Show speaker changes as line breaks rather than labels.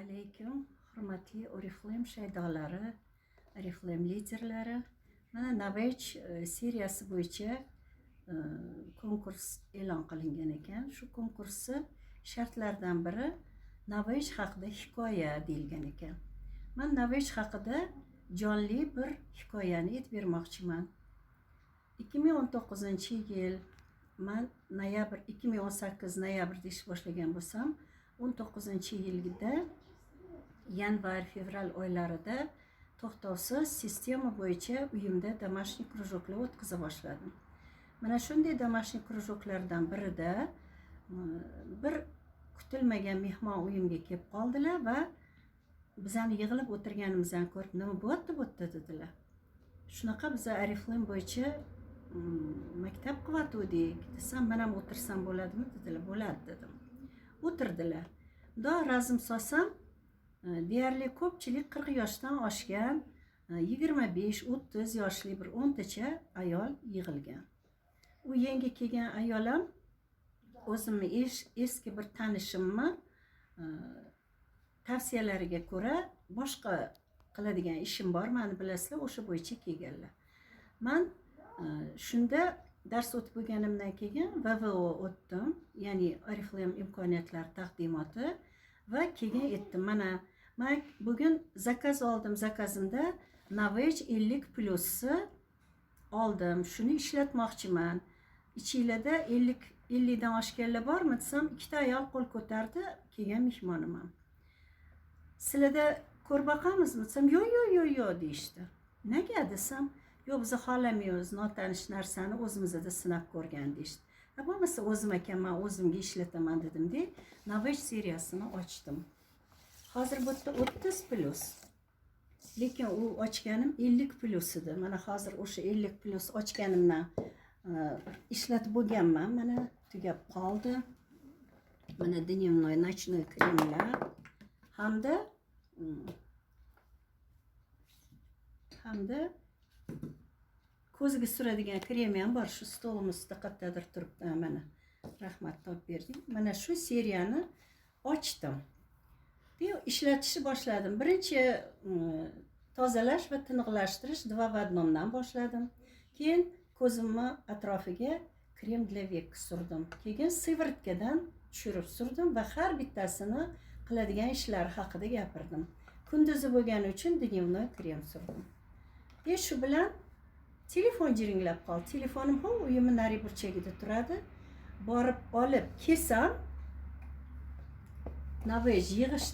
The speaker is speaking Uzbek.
Alaykum, hurmatli Oriflame shaydolari, Oriflame liderlari. Mana, Novage seriyasi bo'yicha konkurs e'lon qilingan ekan. Shu konkursni shartlaridan biri Novage haqida hikoya deyilgan ekan. Man Novage haqida jonli bir hikoyani aytib bermoqchiman. 2019-yil, man noyabr, 2018 noyabrda ish boshlagan bo'lsam, 19-yilda yanvar, fevral oylarida to'xtovsiz sistema bo'yicha uyimda домашний кружок lar o'tkaza boshladim. Mana shunday домашний кружок lardan birida bir kutilmagan mehmon uyimga kelib qoldilar va bizani yig'ilib o'tirganimizni ko'rib, "Nima bo'lyapti bu yerda?" dedilar. "Shunaqa, biza Oriflame bo'yicha maktab qilyotgandik", desam, "Man ham o'tirsam bo'ladimi?" dedilar. "Bo'ladi", dedim. O'tirdilar. Bundoq razm solsam, deyarli ko'pchilik 40 yoshdan oshgan, 25-30 yoshli bir 10 tacha ayol yig'ilgan. U yangi kelgan ayol ham o'zimni eski bir tanishimni tavsiyalariga ko'ra, boshqa qiladigan ishim bor mani, bilasizlar, o'sha bo'yicha kelganlar. Man shunda dars o'tib bo'lganimdan keyin ВВО o'tdim, ya'ni Oriflame imkoniyatlari taqdimoti, va keyin aytdim: "Mana, man bugun zakaz oldim, zakazimda Novage 50 plyusni oldim, shuni ishlatmoqchiman. Ichinglarda 50dan oshganlar bormi?" desam, ikkita ayol qo'l ko'tardi, kelgan mehmonim ham. "Sizlarda ko'rib boqamizmi?" desam, "Yo'q, yo'q, yo'q, yo'q", deyishdi. "Nega?" desam, "Yo'q, biz xohlamaymiz notanish narsani, o'zimizda sinab ko'rgan", deyishdi. "Ha, bo'lmasa o'zim ekanman, o'zimga ishlataman", dedimda, Novage seriyasini ochdim. Hozir bu yerda 30 plyus, lekin u ochganim 50 plyus edi. Mana, hozir o'sha 50 plyus ochganimdan ishlatib bo'lganman, mana, tugab qoldi. Mana, дневной, ночной kremlar hamda ko'zga suradigan kremi ham bor, shu stolim ustida qayerdadir turibdi. Ha, mana, rahmat, topib berding. Mana shu seriyani ochdim, ishlatishni boshladim. Birinchi tozalash va tiniqlashtirish два в одном dan boshladim, keyin ko'zimni atrofiga крем для век surdim, keyin сыворотка dan tushirib surdim va har bittasini qiladigan ishlari haqida gapirdim. Kunduzi bo'lgani uchun дневной krem surdim. И shu bilan telefon jiringlab qoldi. Telefonim ho uyimni nari burchagida turadi. Borib olib kelsam, Novage yig'ish